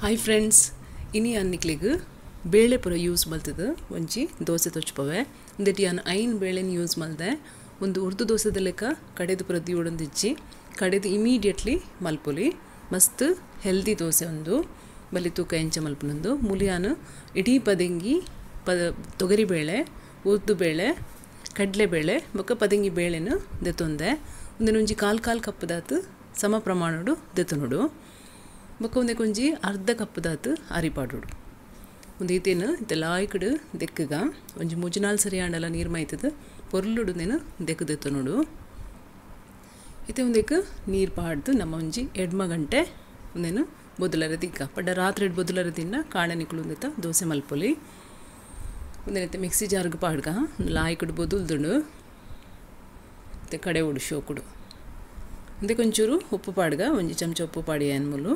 Hi friends, ಇನಿ ಅನ್ನಿಕ್ಲಿಗ್ ಬೇಳೆ ಪೂರ ಯೂಸ್ ಮಲ್ತದು ಒಂಜಿ ದೋಸೆ ತೊಚ್ಪವೆ. ಉಂದೆಟ್ ಯಾನ್ 5 ಬೇಳೆನ್ ಯೂಸ್ ಮಲ್ದೆ. ಒಂದು ಉರ್ದು ದೋಸೆದ ಲೆಕ್ಕ ಕಡೆದು ಪೂರ ದೀವೊಡೊಂದಿಜ್ಜಿ, ಕಡೆದು ಇಮಿಡಿಯೇಟ್ಲಿ ಮಲ್ಪೊಲಿ. ಮಸ್ತ್ ಹೆಲ್ದಿ ದೋಸೆ ಉಂದು. ಬಲಿ ತೂಕ ಎಂಚ ಮಲ್ಪುನಂದು ಮುಲಿಯಾನ್ ಇಡೀ ಪದೆಂಗಿ ತೊಗರಿ ಬೇಳೆ, ಉದ್ದು ಬೇಳೆ, ಕಡಲೆ ಬೇಳೆ ಬೊಕ್ಕ ಪದೆಂಗಿ ಬೇಳೆನ್ ದೆತೊಂದೆ. ಉಂದೆನ್ ಒಂಜಿ ಕಾಲ್ ಕಾಲ್ ಕಪ್ಪುದಾತ್ ಸಮ ಪ್ರಮಾಣಡು ದೆತೊನೊಡು. ಬೊಕ್ಕ ಉಂದೆಕ್ ಒಂಜಿ ಅರ್ಧ ಕಪ್ಪುದಾತ್ ಅರಿ ಪಾಡೊಡು. ಉಂದು ಈತೇನ್ ಇತ್ತೆ ಲಾಯ್ಕಡ್ ದೆಕ್ಕುಗ ಒಂಜಿ 3-4 ಸರಿ ಆಂಡಲ ನೀರು ಮೈತದು ಪೊರ್ಲುಡು ಉಂದೆನ್ ದೆಕ್ಕು ದೆತ್ತೊನೊಡು. ಇತ್ತೆ ಉಂದೆಕ್ ನೀರು ಪಾಡ್ದು ನಮ್ಮ ಒಂಜಿ 2 ಗಂಟೆ ಉಂದೆನ್ ಬೊದುಲರೆ ದಿಕ್ಕ ಪಂಡ ರಾತ್ರಿ ಬೊದುಲರೆ ದಿನ್ನ ಕಾಣೆ ನಿಕುಲು ಉಂದೆತ ದೋಸೆ ಮಲ್ಪೊಲಿ. ಉಂದೆನ್ ಮಿಕ್ಸಿ ಜಾರ್ಗ್ ಪಾಡ್ಗ ಲಾಯ್ಕಡ್ ಬೊದುಲ್ದುಂಡು. ಇತ್ತೆ ಕಡೆ ಉಡು ಶೋಕುಡು ಉಂದೆಕ್ ಒಂಚೂರು ಉಪ್ಪು ಪಾಡ್ಗ, ಒಂಜಿ ಚಮಚ ಉಪ್ಪು ಪಾಡಿ ಅನ್ಮುಲು.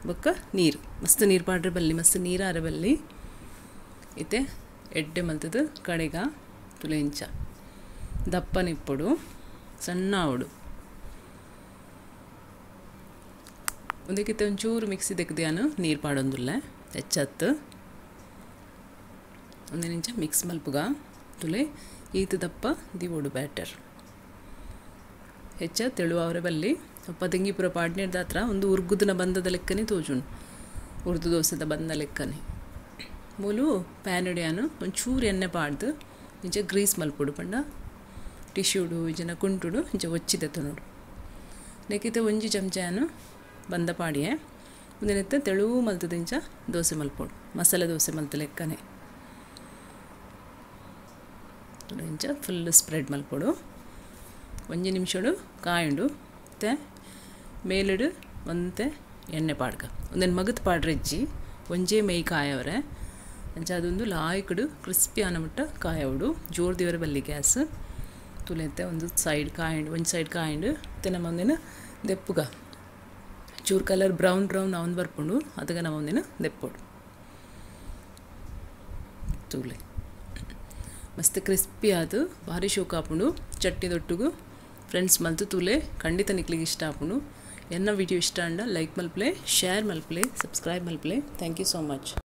ಬೊಕ್ಕ ನೀರು ಮಸ್ತ್ ನೀರು ಪಾಡ್ರೆ ಬಲ್ಲಿ, ಮಸ್ತ್ ನೀರು ಆರೆ ಬಲ್ಲಿ. ಇತ್ತೆ ಎಡ್ಡೆ ಮಲ್ತದು ಕಡೆಗ ತುಲೆಂಚ ದಪ್ಪನಿಪ್ಪೊಡು, ಸಣ್ಣ ಆವೊಡು. ಉಂದೆಕಿತ್ತೆ ಒಂಚೂರು ಮಿಕ್ಸಿ ದೆಕ್ಕುದು ನೀರು ಪಾಡೊಂದುಲ್ಲೆ ಹೆಚ್ಚತ್ತು. ಒಂದೇ ಮಿಕ್ಸ್ ಮಲ್ಪುಗ ತುಲೆ ಈತ ದಪ್ಪ ದಿವೊಡು ಬ್ಯಾಟರ್ ಹೆಚ್ಚ ತೆಳುವವರೆ ಬಲ್ಲಿ. ಪದಂಗಿ ಪೂರ ಪಾಡ್ನೇರ್ದಾತ್ರ ಒಂದು ಉರ್ಗುದನ ಬಂದದ ಲೆಕ್ಕನೆ ತೋಜುಂಡು, ಉರ್ದು ದೋಸೆದ ಬಂದ ಲೆಕ್ಕನೆ. ಮೂಲು ಪ್ಯಾನುಡ್ಯಾನು ಒಂಚೂರು ಎಣ್ಣೆ ಪಾಡ್ದು ಇಂಚ ಗ್ರೀಸ್ ಮಲ್ಪೊಡು, ಪಂಡ ಟಿಶ್ಯೂಡು ಇಂಚಿನ ಕುಂಟುಡು ಇಂಚ ಒಚ್ಚಿ ದೆತ್ತೊನೊಡು. ನೆಕ್ಕಿತ್ತೆ ಒಂಜಿ ಚಮಚ ಬಂದ ಪಾಡಿಯೆ. ಉಂದೆನೆತ್ತ ತೆಳು ಮಲ್ತದ ಇಂಚ ದೋಸೆ ಮಲ್ಪೊಡು, ಮಸಾಲೆ ದೋಸೆ ಮಲ್ತ ಲೆಕ್ಕನೆ. ಇಂಚ ಫುಲ್ ಸ್ಪ್ರೆಡ್ ಮಲ್ಪೊಡು. ಒಂಜಿ ನಿಮಿಷಡು ಕಾಯುಂಡು. ಮತ್ತೆ ಮೇಲಿಡು ಒಂತೆ ಎಣ್ಣೆ ಪಾಡ್ಗ. ಒಂದೆನ್ ಮಗತ್ ಪಾಡ್ರೆಜ್ಜಿ, ಒಂಜೇ ಮೇಯ್ ಕಾಯವರೆ ಅಂಚ ಅದೊಂದು ಲಾಯ್ಕಡು ಕ್ರಿಸ್ಪಿ ಆನಮುಟ್ಟ ಕಾಯವಡು. ಜೋರು ದೇವರ ಬಲ್ಲಿ ಗ್ಯಾಸ್ ತುಲೆತ್ತೆ ಒಂದು ಸೈಡ್ ಕಾಯಿಂಡು, ಒಂದು ಸೈಡ್ ಕಾಯಿಂಡು. ಮತ್ತೆ ನಮ್ಮ ಒಂದಿನ ದೆಪ್ಪುಗ ಚೂರು ಕಲರ್ ಬ್ರೌನ್ ಬ್ರೌನ್ ಅವನ್ ಬರ್ಪುಂಡು, ಅದಕ್ಕೆ ನಮ್ಮ ಒಂದಿನ ದೆಪ್ಪೊಡು. ತೂಲೆ ಮಸ್ತ್ ಕ್ರಿಸ್ಪಿ ಆದು ಭಾರಿ ಶೋಕ ಆಪುಂಡು. ಚಟ್ನಿ ದೊಟ್ಟುಗು ಫ್ರೆಂಡ್ಸ್ ಮಲ್ತು ತೂಲೆ, ಖಂಡಿತ ನಿಕ್ಲಿಗೆ ಇಷ್ಟ ಆಪುಂಡು. ಎನ್ನ ವಿಡಿಯೋ ಇಷ್ಟ ಅಂಡ ಲೈಕ್ ಮಲ್ಪ್ಲೆ, ಶೇರ್ ಮಲ್ಪ್ಲೆ, ಸಬ್ಸ್ಕ್ರೈಬ್ ಮಲ್ಪ್ಲೆ. Thank you so much.